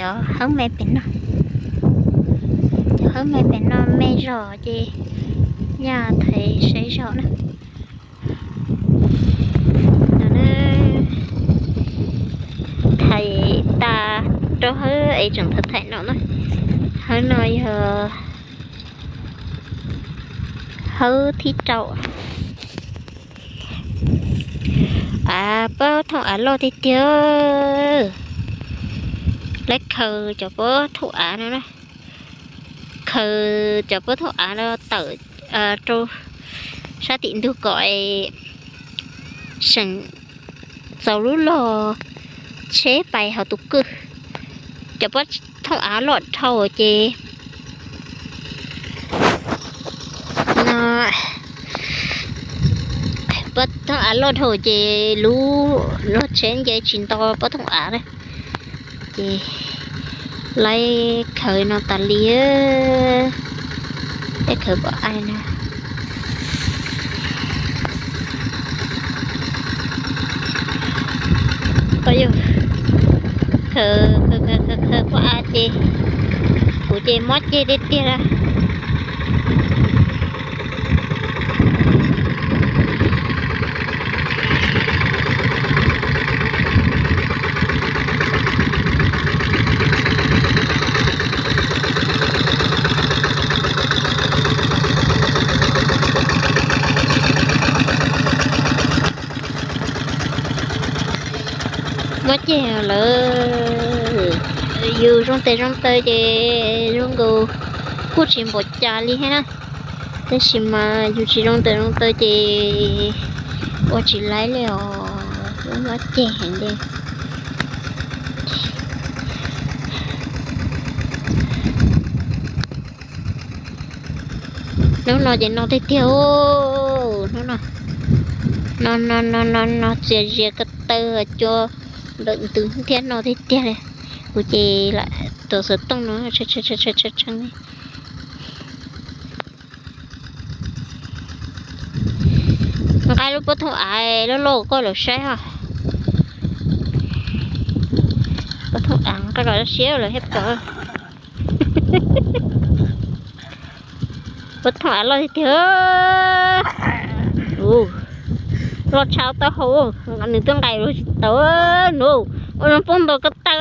Cov hawb me pem no, cov hawb me pem no me zog ces nyaj thaiv saib zog na. Thaiv tas rau hawb es tseem thaiv thaiv no na. Hawb no yog hawb thib rau. Av, pob thooj av loj tiag tiag. Lawv khaws cov pob thooj av no na, khaws cov pob thooj av no tawm rau sab tim ntug kom seem txaus lub log tsheb pais hauv tus kwj. Cov pob thooj av loj dhau ces no, pob thooj av loj dhau ces lub log tsheb nce tsis nto pob thooj av na. Ces lawv khaws no tas li, peb khaws pom ai no. Khaws, khaws, khaws, khaws pom av ces kuv ces mob ceg tiag tiag lawm. Mob ceg lawm, yus zoo tes zoo taw ces zoo nkaus kuj tsis npaum cas li thiab na. Tab sis mas yus tsis zoo tes zoo taw ces ua tsis laib li os, mob ceg heev li. Hnub no ces no tiag tiag, hnub no, no no no no no txias zias ko taw, cua nplawm ntws thiab no tiag tiag li. Kuv ces lam tuav xov tooj no tshee tshee. Nqa lub pob thooj av loj loj koj los saib os. Pob thooj av nqa los siab lawm thiab pom. Pob thooj av loj tiag tiag. Loj tshaj taub hau, nws twb nqaim los tsis tau no. Ua zoo poob ntaus ko taw.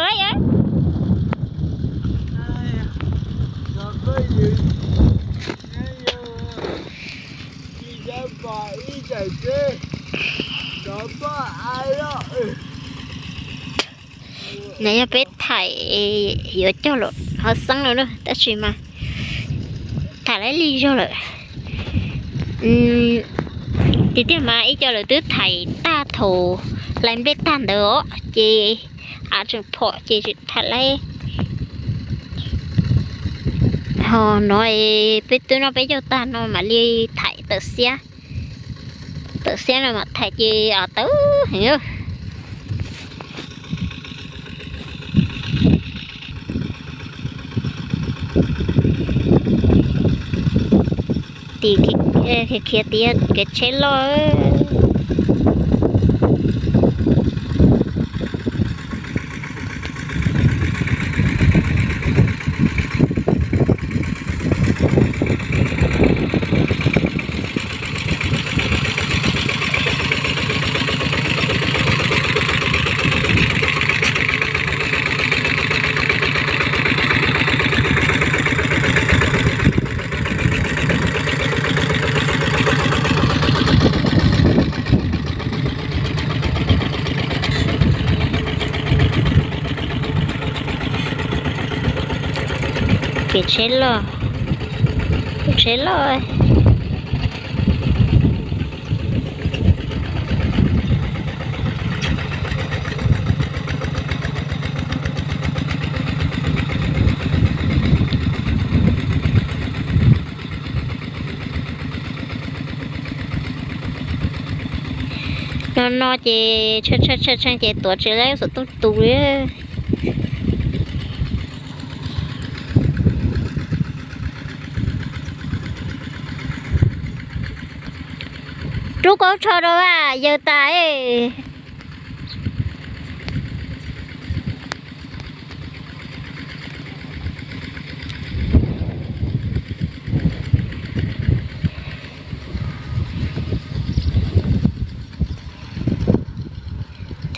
Nws yog peb thaim yuav cog los ho xeeb lawm na, tab sis mas thaim lawv li zog lawm. Tiag tiag mas ib co lawv twb thaim tag thaum hlais nplej tag ntawd os, ces av tseem phom ces thaim lawv ho no peb twb noj peb caug tag no mam li thaim tawm xiab. Tawm xiab no mam thaim ces av tawv heev. Tim khiav tias kev tsheb loj. Kev tsheb loj, kev tsheb loj. No no ces tshee tshee ces tuav tsis laib xov tooj tus li. Rub kaub tsho rau yawg tas.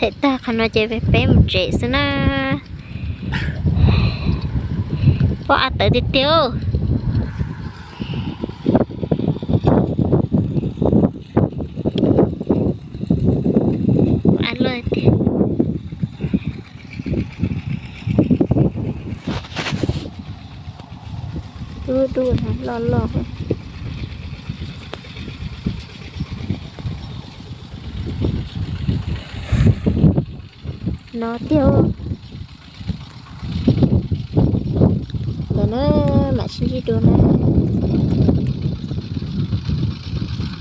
pem tag qhov no ces peb mus tsev xwb na. Pob av tawv tiag tiag. Av loj tiag. Dub dub loj loj. No tiag. Ntawm na, mam sib ntsib dua na.